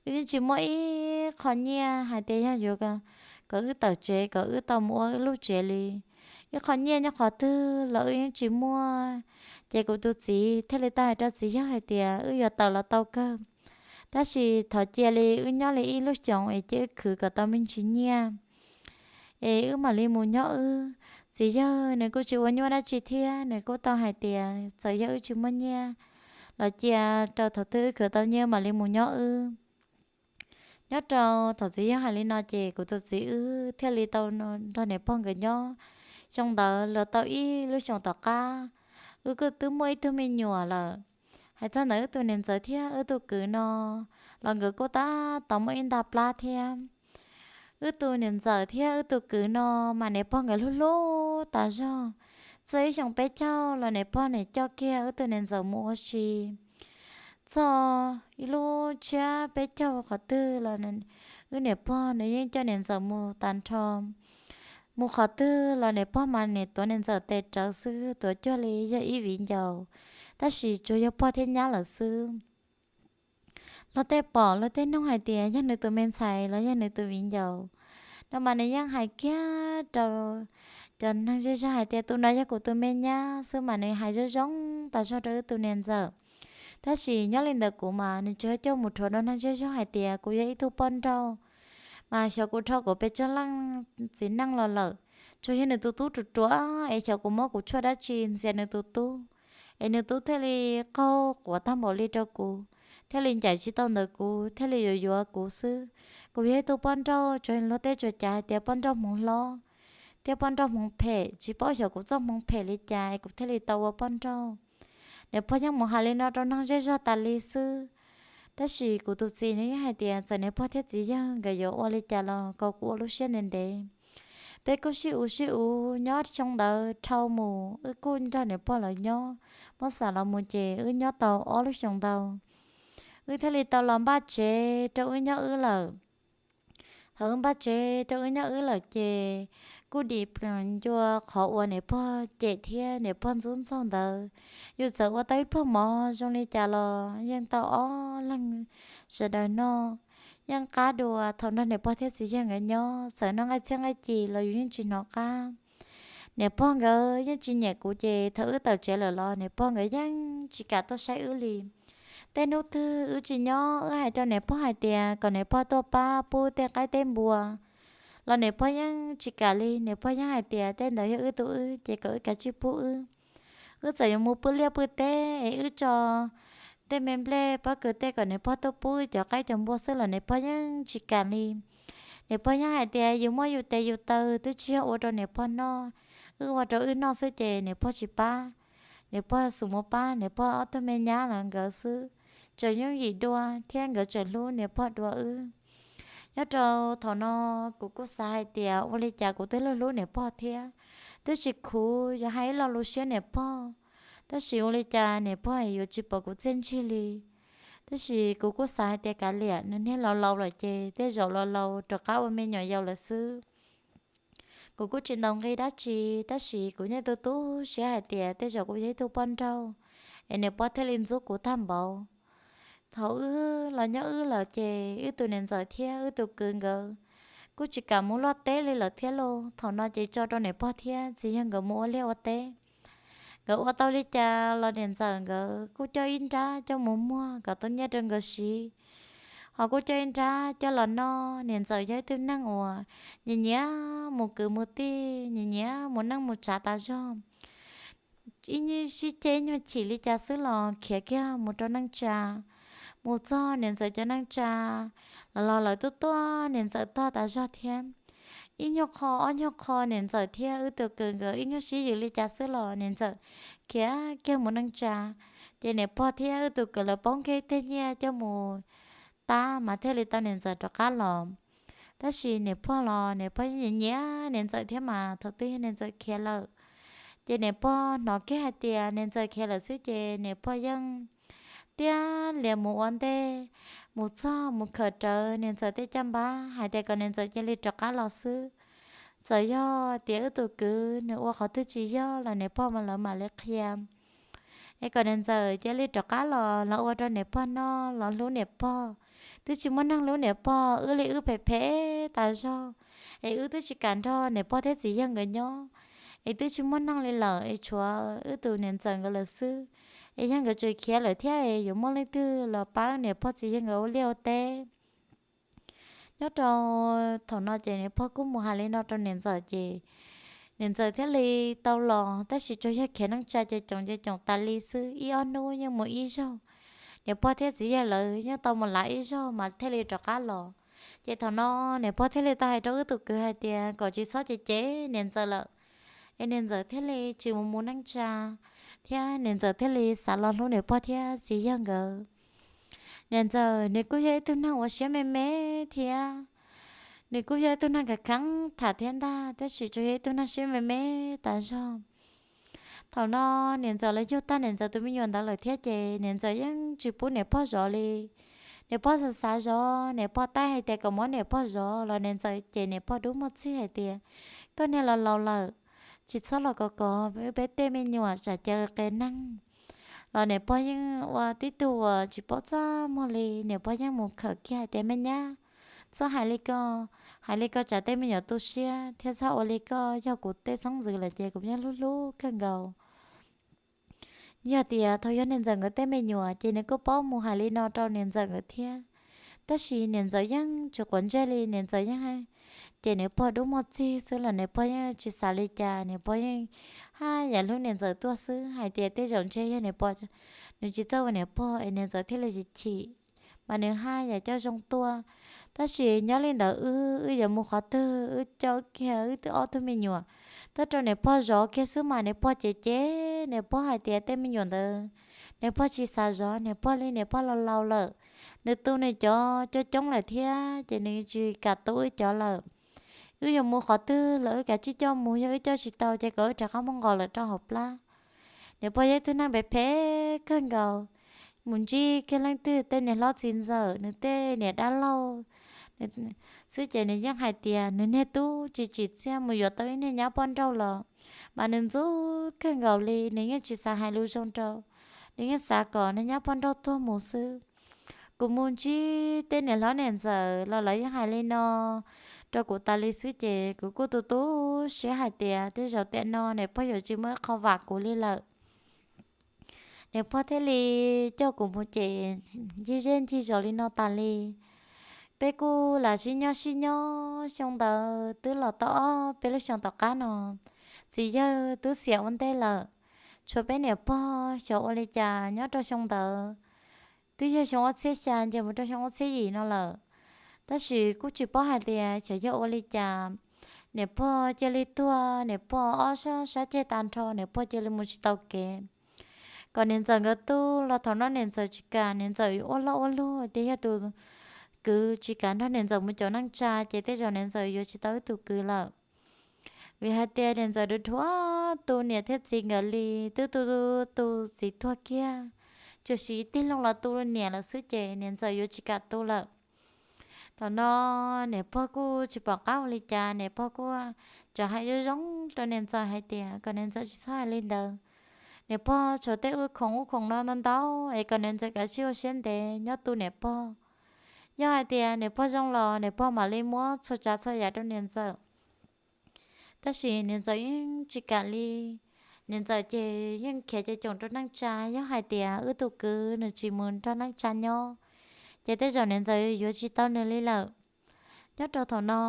Wb yeej tsis muaj ib qho nyiaj hais tias yog yuav kom wb tawm tsev kom wb tau mus ua wb lub tsev li. Ib qho nyiaj nyob qhov twg los wb yeej tsis muaj. Ces kuv tus txiv thiaj li tau hais rau txiv yawg hais tias wb yuav tawm los tau kawg, tab sis thov cia li wb nyob li ib lub xyoos es cia wb khwv kom tau me ntsis nyiaj es wb mam li mus nyob wb. Txiv yawg nws kuj tsis ua nyuaj dab tsi thiab nws kuj tau hais tias txawm yog wb tsis muaj nyiaj los cia rau thaum twg wb khwv tau nyiaj mam li mus nyob wb. Nyob rau thaum txiv yawg hais li no ces kuv tus txiv wb thiaj li tau nrog niam pog nkawd nyob. Xyoo ntawd los tau ib lub xyoos tom qab, wb kuj twb muaj ib tug me nyuam lawm. Hais txog ntawm wb tus niam ntxawm thiab wb tus kwv no los nkawd kuj tab tom muaj ib nta plab thiab. Wb tus niam ntxawm thiab wb tus kwv no mas niam pog nkawd hlub hlub tas zog. Txog ib xyoos peb caug los niam pog niam coj kiag wb tus niam ntxawm mus ua si. Txog ib lub tshiab peb caug qhov twg los wb niam pog nws yeej coj niam ntxawm mus tas nrho. Mus qhov twg los niam pog mas niam tuav niam ntxawm tes rawv xwb, tuav cuag li yog ib viv ncaus, tab sis tsuas yog pog thiab nyab lawm xwb. Luag tej pom luag tej nug hais tias yog nws tus me ntxhais los yog nws tus viv ncaus no mas nws yeej hais kiag rau cov neeg zej zog hais tias tus no yog kuv tus me nyab xwb mas nws hais zoo zoo tas zog rau wb tus niam ntxawm. Tab sis nyob li ntawd kuv mas nws tsuas coj mus rhuav rau neeg zej zog hais tias kuv yog ib tug poj nrauj, mas xyov kuv rho kuv pes tsawg leej txiv neej los lawm, tsuas yog nws tus tub ruam ruam es xyov kuv muab kuv tshuaj dab tsi ntxias nws tus tub, es nws tub thiaj li qaug quav tag npaum li rau kuv, thiaj li ncaim tsis tau ntawm kuv, thiaj li yuav yuav kuv xwb. Kuv yog ib tug poj nrauj, tsuas luag tej tsuas cav hais tias poj nrauj hmoov hlob thiab poj nrauj hmoov phem, tsis paub xyov kuv txoj hmoov phem li cas es kuv thiaj li tau ua poj nrauj. Niam pog yeej mus hais li no rau neeg zej zog tas li xwb. Tab sis kuv tus txiv nws yeej hais tias txawm niam pog thiab txiv yawg nkawd yuav ua li cas los kom kuv ua lub siab ntev ntev. Peb kuj sib uv sib uv nyob xyoo ntawd dhau mus, wb kuj nrog niam pog lawv nyob, muab xam los mus ces wb nyob tau ob lub xyoo ntau, wb thiaj li tau los npaj tsev rau wb nyob wb lawm. Thaum wb npaj tsev rau wb nyob wb lawm ces kuj dim ncua qhov uas niam pog cem thiab niam pog ntxub ntxaug ntawd. Yus txawm ua tau ib pluag mov zoo li cas los yeej tau ob leeg sawv daws noj, yeej qab dua. Thaum nrog niam pog thiab txiv yawg nkawd nyob, txawm noj nqaij txhiab nqaij ci los yus yeej tsis hnov qab. Niam pog nkawd yeej tsis nyiam kuv ces thaum wb tawm tsev lawm los niam pog nkawd yeej tsis kam tuaj saib wb li. Tej hnub twg wb tsis nyob, wb hais rau niam pog hais tias kom niam pog tuaj pab pub tej qaib tej npua los niam pog yeej tsis kam li. Niam pog yeej hais tias tej ntawd yog wb tus wb ces kom wb kav tsij pub wb. Wb txawm yuav mus pw liaj pw teb es wb tso tej me nplej pob kws tej kom niam pog tuaj pub cov qaib cov npua xwb los niam pog yeej tsis kam li. Niam pog yeej hais tias yus muaj yus tes yus taw twb tsis yog ua rau niam pog noj, wb ua rau wb noj xwb ces niam pog tsis pab. Niam pog xub mus pab niam pog ob tug me nyab los nkawd xwb, tseem yooj yim dua thiab nkawd tseem hlub niam pog dua wb. Nyob rau thaum no kuv kuj xav hais tias ua li cas kuv twb hlub hlub niam pog thiab, twb tsis khuv yog hais ib lo lus siab niam pog, tab sis ua li cas niam pog yuav tsis pom kuv txiaj ntsig li. Tab sis kuv kuj xav hais tias kav liam, nws niag laus laus lawm ces tej zaum laus laus rov qab ua me nyuam yaus lawm xwb. Kuv kuj tsis ntaus nqi dab tsi, tab sis kuv yeej tu tu siab hais tias tej zaum kuv yog ib tug poj nrauj es niam pog thiaj li ntxub kuv tag npaum. Thaum wb los nyob wb lawm ces wb tus niam ntxawm thiab wb tus kwv nkawd kuj tsis kam mus luaj teb li lawm thiab lauj. Thaum no ces tso rau niam pog thiab txiv yawg nkawd mus ua liaj ua teb. Nkawd ua tau li cas los niam ntxawm nkawd kuj coj ib nrab coj mus muag kom tau nyiaj rau nkawd siv, ho kuj coj ib nrab coj los noj. Niam ntxawm yog ib tug neeg uas nyiam nyiam mus kwv mus tij, nyiam nyiam mus neej mus tsav tas zog. Ib nyuag sib ceg ib nyuag chim li cas xwb los khiav kiag mus rau neej tsa. Mus txog niam ntxawm cov neej tsa los los lawv tuaj tuaj niam ntxawm tog tas zog thiab. Ib nyuag qho ob nyuag qho niam ntxawm thiab wb tus kwv nkawd ib nyuag sib yws li cas xwb los niam ntxawm khiav kiag mus neej tsa. Ces niam pog thiab wb tus kwv lawv poob kiag tej nyiaj coj mus tab mas thiaj li tau niam ntxawm rov qab los. Tab sis niam pog los niam pog yeej nyiam nyiam niam ntxawm thiab mas thaum twg yog niam ntxawm khiav lawm ces niam pog hnov kiag hais tias niam ntxawm khiav lawm xwb ces niam pog yeej tiag lias mus ua ntej, mus txog mus khawm rawv niam ntxawm tej caj npab hais tias kom niam ntxawm cia li rov qab los xwb. Txawm yog tias wb tus kwv nws ua qhov twg tsis yog los niam pog mas lawv mam li qhia es kom niam ntxawm cia li rov qab los, los ua rau niam pog noj, los hlub niam pog. Twb tsis muaj neeg hlub niam pog, wb li wb phem phem tas zog, es wb twb tsis kam nrog niam pog thiab txiv yawg nkawd nyob, es twb tsis muaj neeg li lawm es tshuav wb tus niam ntxawm nkawd lawm xwb. Es yog nkawd tseem khiav lawm thiab es yuav muaj leej twg los pab niam pog txiv yawg nkawd ua liaj ua teb? Nyob rau thaum no ces niam pog kuj mus hais li no rau niam ntxawm ces niam ntxawm thiaj li tau los, tab sis tsuas yog khiav neej tsa ces coom ces coom tas li xwb, ib ob hnub yeej mus ib zaug. Niam pog thiab txiv yawg lawv yeej tau mus lav ib zaug mas thiaj li rov qab los. Ces thaum no niam pog thiaj li tau hais rau wb tus kwv hais tias kom tsis txhob cem cem niam ntxawm lawm, es niam ntxawm thiaj li tsis mus mus neej tsa, thiab niam ntxawm thiaj li xav los hlub niam pog thiab txiv yawg nkawd. Niam ntxawm nws kuj yog ib tug neeg uas siab me me thiab, nws kuj yog ib tug neeg kheev kheev tham thiab ntag, tab sis tsuas yog ib tug neeg siab me me tas zog. Thaum no niam ntxawm los yug tag niam ntxawm tus me nyuam ntawd lawm thiab ces niam ntxawm yeej tsis pub niam pog zov li. Niam pog xav xav zov, niam pog taij hais tias kom muab niam pog zov los niam ntxawm ces niam pog dub muag txig hais tias, koj niag laus laus lawm, tsis txhob los kov kov peb tej me nyuam tsam cav qe neeg. Los niam pog yeej ua tib tug uas tsis paub txaj muag li, niam pog yeej mus khawm kiag hais tias, me nyab, txhob hais li ko, hais li ko tsam tej me nyuam tu siab thiab, txhob ua li ko, yog kuv tej xeeb ntxwv lawm ces kuv yeej hlub hlub kawg nkaus. Yog tias thaum yog niam ntxawm nkawd tej me nyuam ces nws kuj paub mus hais li no rau niam ntxawm nkawd thiab, tab sis niam ntxawm yeej tsis quav ntsej li, niam ntxawm yeej ces niam pog dub muag txig xwb los niam pog yeej tsis xav li cas, niam pog yeej haj yam hlub niam ntxawm tuaj xwb, hais tias tej zaum ntshe yog niam pog, nws tsis txawj ua niam pog es niam ntxawm thiaj li chim, mas nws haj yam coj zoo tuaj. Tab sis nyob li ntawd wb, wb yuav mus qhov twg wb coj kiag wb twb ob tug me nyuam tuaj rau niam pog zov kiag xwb mas niam pog cem cem, niam pog hais tias tej me nyuam ntawd Niam pog tsis xav zov niam pog li, niam pog laus laus lawm, nws tu nws cov coob coob lawm thiab ces nws tsis kam tu wb cov lawm. Wb yuav mus qhov twg los wb kav tsij coj mus, yog wb coj tsis tau ces kom wb rov qab muab nqos lawm rau hauv plab. Niam pog yog ib tug neeg phem phem kawg nkaus, mus ntsib kiag leej twg tej niam hlob txiv ntxawm, nws tej niam dab laug xwb ces nws yeej hais tias nws niag tub tsis tsim txiaj mus yuav tau ib niag nyab poj nrauj los mas nws ntxub kawg nkaus li, nws yeej tsis xav hais lus zoo rau, nws yeej xav kom niag nyab poj nrauj tuag mus xwb. Kuv mus ntsib tej niam hlob niam ntxawm los lawv yeej hais li no rau kuv tas li xwb ces kuv kuj tu tu siab hais tias tej zaum tiam no niam pog yuav tsis muaj ib qho vam kuv li lawm. Niam pog thiaj li coj kuv mus ces ncig zej ncig zos li no tas li. Peb kuj lam sib nyob sib nyob, xyoo ntawd twb los tau ob peb lub xyoos tom qab no, txiv yawg twb xiam ua ntej lawm. Tshuav peb niam pog xyov ua li cas nyob rau xyoo ntawd, twb yog xyoo ob txhiab xya nce mus rau xyoo ob txhiab yim no lawm. Tab sis kuj tsis paub hais tias xyov yog ua li cas niam pog cia li tuag, niam pog ob sab sab ceg tag nrho, niam pog cia li mus tsis tau kev. Kom niam ntxawm nkawd tu los thaum no niam ntxawm tsis kam, niam ntxawm ua loj ua luag tias yog tus kwv tsis kam nrog niam ntxawm mus caum neej tsa ces tej zaum niam ntxawm yuav tsis tau wb tus kwv lawm. Vim hais tias niam ntxawm dhuav dhuav tu niam thiab txiv nkawd li, twb tu tu txiv tuag kiag, tsuas siv tig loo los tu niam lawm xwb ces niam ntxawm yuav tsis kam tu lawm. Thaum no niam pog kuj tsis pom qab ua li cas, niam pog kuj tseem hais zoo zoo rau niam ntxawm hais tias kom niam ntxawm tsis txhob hais li ntawd. Niam pog tshuav tej ub khoom ub khoom no ntau ntau es kom niam ntxawm kav tsij ua siab ntev nyob tu niam pog. Yog hais tias niam pog zoo los niam pog mam li muab txhua tsav txhua yam rau niam ntxawm. Tab sis niam ntxawm yeej tsis kam li. Niam ntxawm ces yeej khiav ces coom rau neej tsa, yog hais tias wb tus kwv nws tsis mus nrog neej tsa nyob ces tej zaum niam ntxawm yuav tsis tau nws li lawm. Nyob rau thaum no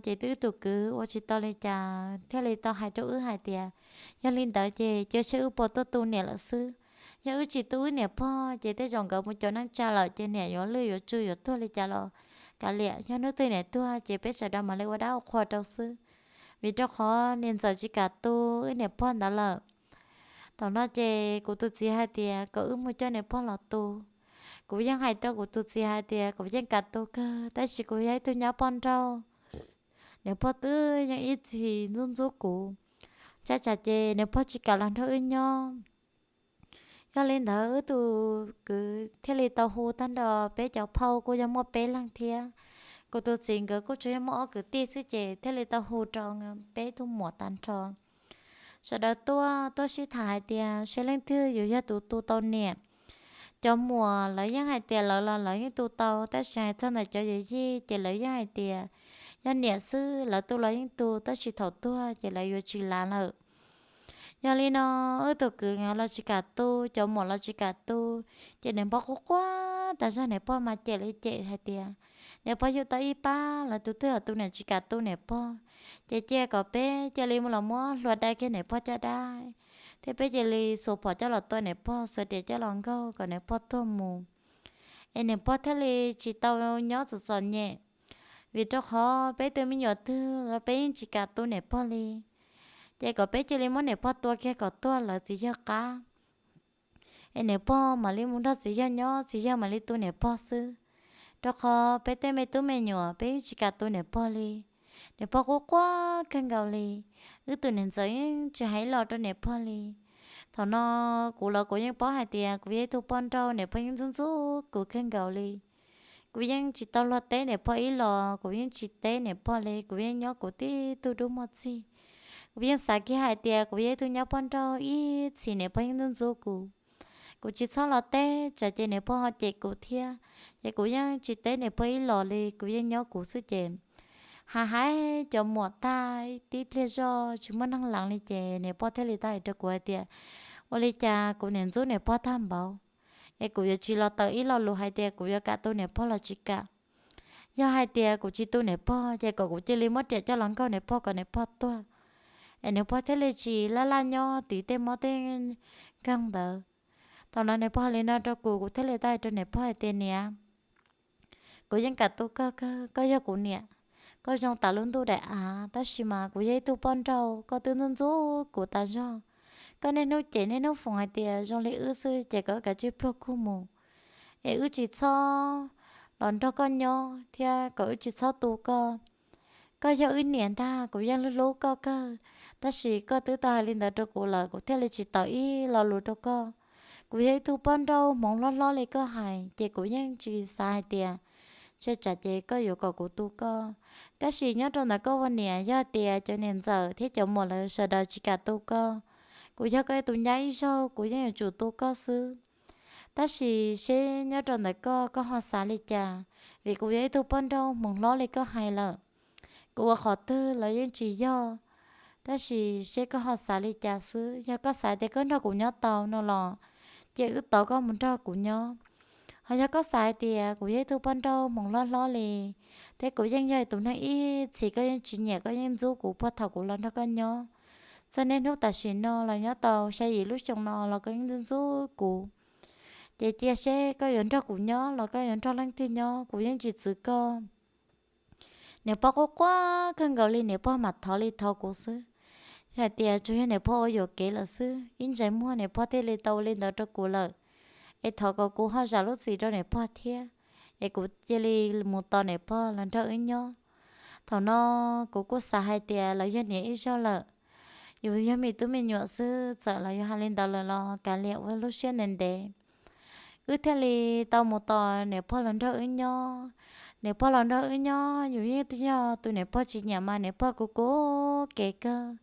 ces twb wb tus kwv ua tsis tau li cas thiaj li tau hais rau wb hais tias yog li ntawd ces cia saib wb puas tuaj tu niam lawm xwb. Yog wb tsis tu wb niam pog ces tej zaum nkawd mus caum neej tsa lawm ces niam yuav lwj yuav tsw yuav tuag li cas los kav liam, yog hnub twg niam tuag ces peb sawv daws mam li ua dab ua qhua rau xwb. Vim rau qhov niam ntxawm tsis kam tu wb niam pog ntawd lawm. Thaum no ces kuv tus txiv hais tias kom wb mus coj niam pog los tu. Kuv yeej hais rau kuv tus txiv hais tias kuv yeej kam tu kawg tab sis kuv yog ib tug nyab poj nrauj, niam pog twb yeej ib txhis ntxub ntxub kuv, tsam tsam ces niam pog tsis kam los nrog wb nyob. Yog li ntawd wb tus kwv thiaj li tau hu tag nrho peb cov phauj, kuj yog muaj peb leeg thiab. Kuv tus txiv nkawd kuj tsuas yog muaj ob kwv tij xwb ces thiaj li tau hu rau peb tug muam tag nrho. Sawv daws tuaj tuaj sib tham hais tias saib leej twg yuav yog tus tu tau niam. Cov muam lawv yeej hais tias lawv los lawv yeej tu tau, tab sis hais txog ntawm cov yawm yij ces lawv yeej hais tias yog niam xwb, lawv tu los yeej tu, tab sis thaum tuag ces lawv yuav tsis lav lawm. Yog li no wb tus kwv los tsis kam tu, cov muam los tsis kam tu, ces niam pog quaj quaj tas zog, niam pog mas cem li cem hais tias niam pog yug tau ib pab los tus twg los tus niam tsis kam tu niam pog, ces cia kom peb cia li mus los muab hlua dai kiag niam pog caj dab, thiab peb cia li xuas phom coj los tua niam pog, xuas riam coj los nkaug kom niam pog tuag mus, es niam pog thiaj li tsis tau nyob txom txom nyem. Vim rau qhov peb tus me nyuam twg los peb yeej tsis kam tu niam pog li, ces kom peb cia li muab niam pog tua kiag kom tuag lawv txiv yawg qab, es niam pog mam li mus nrog txiv yawg nyob, txiv yawg mam li tu niam pog xwb. Rau qhov peb tej me tub me nyuam peb yeej tsis kam tu niam pog li. Niam pog quaj quaj kawg nkaus li, wb tus niam ntxawm yeej tsis hais ib los rau niam pog li. Thaum no kuv los kuv yeej paub hais tias kuv yog ib tug poj nrauj, niam pog yeej ntxub ntxub kuv kawg nkaus li. Kuv yeej tsis tau luag teb niam pog ib los, kuv yeej tsis teb niam pog li, kuv yeej nyob kuv tib tug dub muag txig. Kuv yeej xav kiag hais tias kuv yog ib tug nyab poj nrauj ib txhis niam pog yeej ntxub ntxub kuv. Kuv tsis txhob los teb tsam ces niam pog ho cem kuv thiab, ces kuv yeej tsis teb niam pog ib los li, kuv yeej nyob kuv xwb ces hais hais cov muam tag tib pliag zoj tsis muaj neeg lees li ces niam pog thiaj li tau hais rau kuv hais tias ua li cas kuv niam ntxub niam pog tag npaum, es kuv yuav tsis los tawm ib lo lus hais tias kuv yuav kam tu niam pog los tsis kam. Yog hais tias kuv tsis tu niam pog ces kom kuv cia li muab riam coj los nkaug niam pog kom niam pog tuag, es niam pog thiaj li tsis laj laj nyob tiv tej mob tej nkeeg ntawd. Thaum no niam pog hais li no rau kuv, kuv thiaj li tau hais rau niam pog hais tias niam, kuv yeej kam tu koj kawg, koj yog kuv niam, koj zoo tas lub ntuj daim av, tab sis mas kuv yog ib tug poj nrauj, koj twb ntxub ntxub kuv tas zog, Koj niaj hnub cem niaj hnub foom hais tias zoo li wb xwb ces kom wb kav tsij pluag kuj mus, es wb tsis txhob los nrog koj nyob thiab kom wb tsis txhob tu koj. Koj yog wb niam ntag, kuv yeej hlub hlub koj kawg, tab sis koj twb tau hais li ntawd rau kuv lawm, kuv thiaj li tsis tawm ib lo lus rau koj. Kuv yog ib tug poj nrauj hmoov hlob hlob li koj hais ces kuv yeej tsis xav hais tias tsam ces koj yuav kom kuv tu koj. Tab sis nyob rau ntawm koj ua niam, yog tias cov niam ntxawm thiab cov muam lawv sawv daws tsis kam tu koj, kuv yog koj ib tug nyab ib zaug kuv yeej yuav tsum tu koj xwb. Tab sis seb nyob rau ntawm koj, koj ho xav li cas? Vim kuv yog ib tug poj nrauj hmoov hlob li koj hais lawm, kuv ua qhov twg los yeej tsis yog. Tab sis seb koj ho xav li cas xwb, yog koj xav tias koj nrog kuv nyob tau no los ces wb tos koj mus nrog kuv nyob. Ho yog koj xav hais tias kuv yog ib tug poj nrauj hmoov hlob hlob li, thiab kuv yeej yog tus neeg ib txhis koj yeej tsis nyiam, koj yeej ntxub kuv puag thaum kuv los nrog koj nyob, txog niaj hnub tam sim no los nyob tau xya yim lub xyoo no los koj yeej ntxub kuv, ces cia seb koj yuav nrog kuv nyob los koj yuav nrog leej twg nyob, kuv yeej tsis txwv koj. Niam pog quaj quaj kawg nkaus li, niam pog mam thov li thov kuv xwb, hais tias tsuas yog niam pog ua yuam kev lawm xwb, ib ntsais muag niam pog thiaj li tau ua li ntawd rau kuv lawm, es thov kom kuv ho zam lub txim rau niam pog thiab, es kuv cia li mus tos niam pog los nrog wb nyob. Thaum no kuv kuj xav hais tias los yog niam ib zaug lawm, yus yog me tub me nyuam xwb, txawm los yog hais li ntawd lawm los kav liam ua lub siab ntev ntev. Wb thiaj li tau mus tos niam pog los nrog wb nyob. Niam pog los nrog wb nyob, yus yeej yog tus niam pog tsis nyiam mas niam pog kuv kuv kev kawg.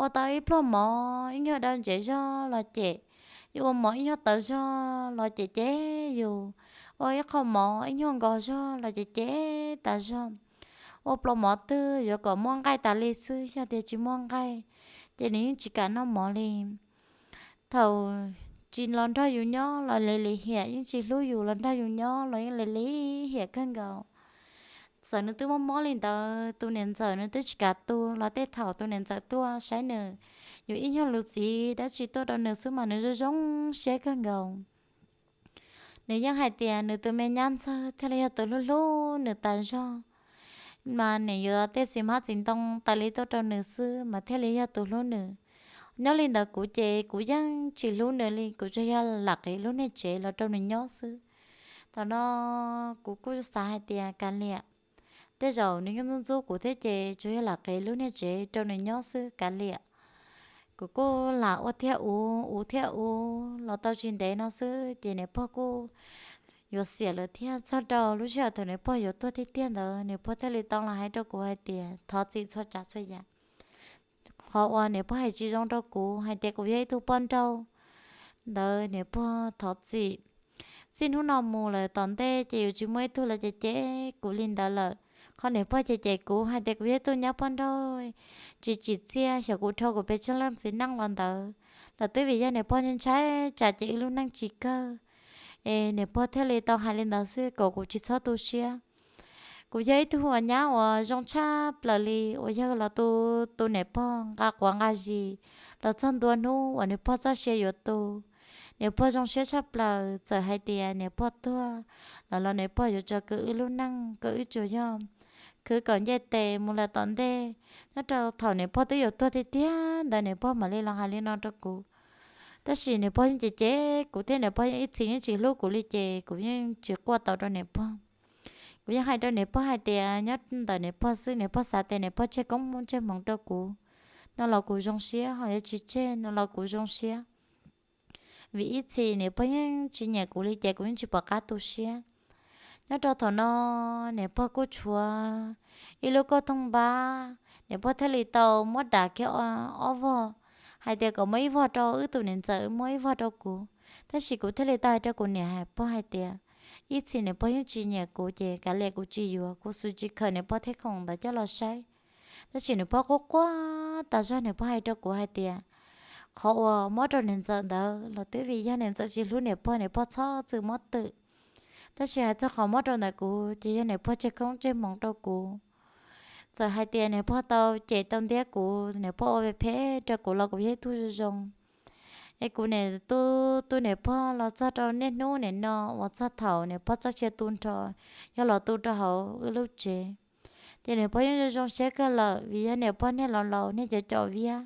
Ua tau ib pluag mov ib nyuag dab ntsev zog los cem, yuav ua mov ib nyuag tawv zog los cem cem yus, ua ib qho mov ib nyuag nkaus zog los cem cem tas zog. Ua pluas mov twg yuav kom muaj nqaij tas li xwb, yog tias tsis muaj nqaij ces nws yeej tsis kam noj mov li. Thaum tsis los nrog yus nyob los lim lim hiam, yeej tsis hlub yus los nrog yus nyob los yeej lim lim hiam kawg nkaus. Txawm nws twb mob mob li ntawd, tus niam ntxawm nws twb tsis kam tu los tej thaum tus niam ntxawm tuaj saib nws, yus ib nyuag lus txiv dab tsi tuaj rau nws xwb mas nws zoo zoo siab kawg nkaus. Nws yeej hais tias nws tus me nyab ntxawg thiaj li yog tus hlub hlub nws tas zog, mas nws yuav tej txiv hmab txiv ntoo tas li tuaj rau nws xwb mas thiaj li yog tus hlub nws. Nyob li ntawd kuv ces kuv yeej tsis hlub nws li, kuv tsuas yog lam qiv lub niag tsev los rau nws nyob xwb. Thaum no kuv kuj xav hais tias kav liam, tej zaum nws yeej ntxub ntxub kuv thiab ces tsuas yog lam qiv lub niag tsev rau nws nyob xwb kav liam. Kuv kuj lam ua thiab ua, ua thiab ua los tau tsis ntev no xwb ces niam pog kuj yuav xiam lawm thiab. Txog rau lub sij hawm thaum niam pog yuav tuag tiag tiag ntawd, niam pog thiaj li tau los hais rau kuv hais tias thov txim txhua tsav txhua yam. Qhov uas niam pog hais tsis zoo rau kuv hais tias kuv yog ib tug poj nrauj ntawd niam pog thov txim. Txij hnub no mus lawm tom ntej ces yuav tsis muaj ib tug los cem cem kuv li ntawd lawm. Qhov niam pog cem cem kuv hais tias kuv yog ib tug nyab poj nrauj tsis tsim txiaj, xyov kuv dhau kuv pes tsawg leej txiv neej los ntawd los twb vim yog niam pog ntshai tsam ces wb lub neej tsis kawg, es niam pog thiaj li tau hais li ntawd xwb kom kuv tsis txhob tu siab. Kuv yog ib tug uas nyab uas zoo tshaj plaws li uas yog los tu, tu niam pog nqa quav nqa zis los txog ntua hnub uas niam pog txoj sia yuav tu. Niam pog zoo siab tshaj plaws, txawm hais tias niam pog tuag los los niam pog yuav tso kwv wb lub neej, kom wb tsuas yog khwv kom ncej tes mus lawm tom ntej. Nyob rau thaum niam pog twb yuav tuag tiag tiag ntawd niam pog mam li los hais li no rau kuv. Tab sis niam pog yeej cem cem kuv thiab niam pog yeej ib txhis yeej tsis hlub kuv li ces kuv yeej tsis quaj tau rau niam pog. Kuv yeej hais rau niam pog hais tias nyob ntawm niam pog xwb, niam pog xav tias niam pog tseg koob tseg hmoov rau kuv no los kuv zoo siab, ho yuav tsis tseg no los kuv zoo siab. Vim ib txhis niam pog yeej tsis nyiam kuv li ces kuv yeej tsis pom qab tu siab. Nyob rau thaum no niam pog kuj tshuav ib lub kauj toog npab, niam pog thiaj li tau muab dam kiag ob vog, hais tias kom muab ib vog rau wb tus niam ntxawm, muab ib vog rau kuv. Tab sis kuv thiaj li tau hais rau kuv niam pog hais tias ib txhis niam pog yeej tsis nyiam kuv ces kav liam kuv tsis yuav, kuv xum tsis khaws niam pog thiab khoom ntawd coj los saib. Tab sis niam pog quaj quaj tas zog, niam pog hais rau kuv hais tias qhov uas muab rau niam ntxawm ntawd los twb vim yog niam ntxawm tsis hlub niam pog, niam pog txhob txwm muab twm. Tab sis hais txog qhov muab rau ntawm kuv ces yog niam pog tseg koob tseg hmoov rau kuv. Txawm hais tias niam pog tau cem tau ntiab kuv, niam pog ua phem phem rau kuv los kuv yog ib tug zoo zoo. Es kuv niam tu, tu niam pog los txog rau niaj hnub niam no uas txog thaum niam pog txoj sia tu nrho, yog los tu rau hauv wb lub tsev. Ces niam pog yeej zoo zoo siab kawg lawm vim yog niam pog niag laus laus niag cov cov viab.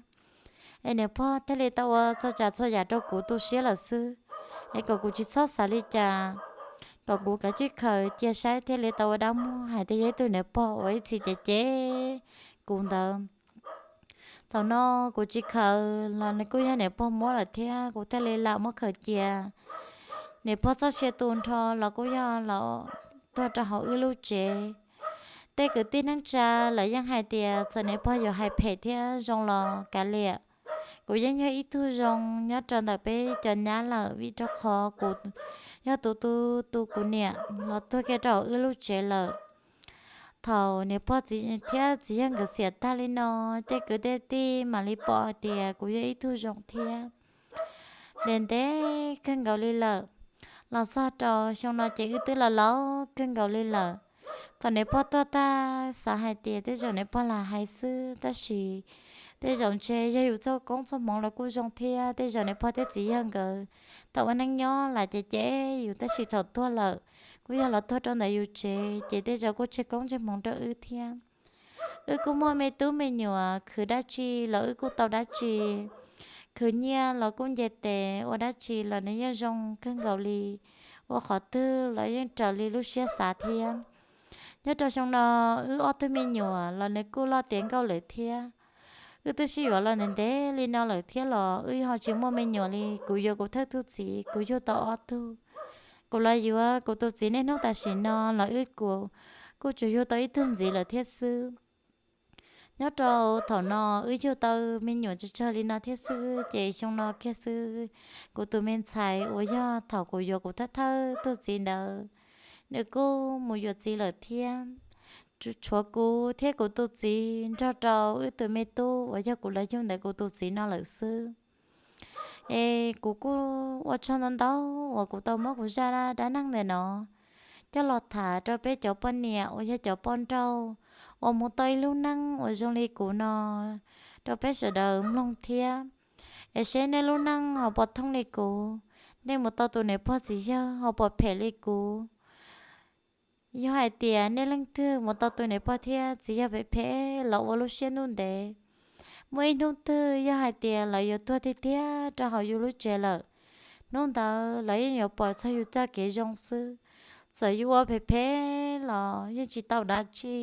es niam pog thiaj li tau ua txhua tsav txhua yam rau kuv tu siab lawm xwb. Es kom kuv tsis txhob xav li cas, kom kuv kav tsij khaws cia saib thiaj li tau ua dab muag hais tias yog ib tug niam pog uas ib txhis cem cem kuv ntawd. Thaum no kuv tsis khaws los nws kuj yog niam pog muab lawm thiab, kuv thiaj li lam muab khaws cia. Niam pog txoj sia tu nrho los kuj yog los tuag rau hauv wb lub tsev. Tej kwv tij neej tsa lawv yeej hais tias txawm niam pog yuav hais phem thiab zoo los kav liam, kuv yeej yog ib tug zoo nyob rau ntawm peb cov nyab lawm, vim rau qhov kuv yog tus tu, tu kuv niam los tuag kiag rau hauv wb lub tsev lawm. Thaum niam pog thiab txiv yawg nkawd xiam tag li no, tej kwv tej tij mam li pom hais tias kuv yog ib tug zoo thiab. Ntev ntev kawg nkaus li lawm, los txog rau xyoo no ces wb twb los laus kawg nkaus li lawm. Thaum niam pog tuag tag xav hais tias tej zaum niam pog lam hais xwb, tab sis tej zaum ntshe yog yus txoj koob txoj hmoov los kuj zoo thiab. Tej zaum niam pog thiab txiv yawg nkawd thaum ua neej nyob lam cem cem yus, tab sis thaum tuag lawm kuj yog los tuag rau ntawm yus tsev, ces tej zaum kuj tseg koob tseg hmoov rau wb thiab. Wb kuj muaj me tub me nyuam, khwv dab tsi los wb kuj tau dab tsi, khwv nyiaj los kuj nce tes, ua dab tsi los nws yeej zoo kawg nkaus li, ua qhov twg los yeej raws li lub siab xav thiab. Nyob rau xyoo no wb ob tug me nyuam los nws kuj loj tiav nkauj lawm thiab. Wb twb sib yuav los ntev ntev li no lawm thiab los wb ho tsis muaj me nyuam li. Kuv yuav kuv thawj tug txiv kuv yug tau ob tug, kuv los yuav kuv tus txiv niaj hnub tam sim no los wb kuj tsuas yug tau ib tug ntxiv lawm thiab xwb. Nyob rau thaum no wb yug tau me nyuam tsawg tsawg li no thiab xwb, ces xyoo no kiag xwb kuv tus me ntxhais uas yog thaum kuv yuav kuv thawj thawj tug txiv ntawd, nws kuj mus yuav txiv lawm thiab. Tshuav kuv thiab kuv tus txiv nrog rau wb tus me tub uas yog kuv los yug ntawm kuv tus txiv no lawm xwb. Es kuv kuj ua tsaug ntau ntau uas kuv tau muab kuv zaj dab neeg ntawm no coj los tham rau peb cov poj niam uas yog cov poj nrauj uas mus tau ib lub neej uas zoo li kuv no rau peb sawv daws mloog thiab. Es seb nej lub neej ho puas thooj li kuv, nej mus tau tus niam pog txiv yawg ho puas phem li kuv. Yog hais tias nej leej twg mus tau tus niam pog thiab txiv yawg phem phem los ua lub siab ntuj ntev, muaj ib hnub twg yog hais tias lawv yuav tuag tiag tiag rau hauv yus lub tsev lawm, hnub ntawd lawv yeej yuav pom txog yus txoj kev zoo xwb. Txawm yus ua phem phem los yeej tsis tau dab tsi,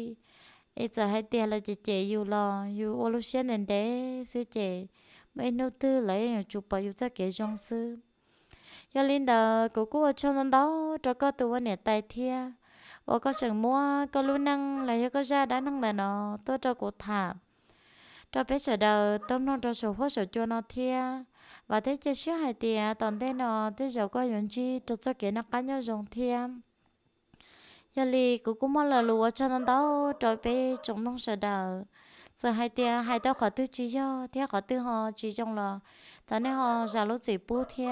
es txawm hais tias lawv cem cem yus los yus ua lub siab ntev ntev xwb ces muaj ib hnub twg lawv yeej yuav tsum pom yus txoj kev zoo xwb. Yog li ntawd kuv kuj ua tsaug ntau ntau rau koj tus ua niam tais thiab, uas koj tseem muab koj lub neej los yog koj zaj dab neeg ntawm no tuaj rau kuv tham, rau peb sawv daws tau mloog rau saum huab saum cua no thiab. Vam thiab cia siab hais tias tom ntej no tej zaum koj yuav ntsib rau txoj kev noj qab nyob zoo thiab. Yog li kuv kuj muaj lo lus ua tsaug ntau ntau rau peb tsoom mloog sawv daws. Txawm hais tias hais tau qhov twg tsis yog thiab qhov twg ho tsis zoo los thov nej ho zam lub txim pub thiab.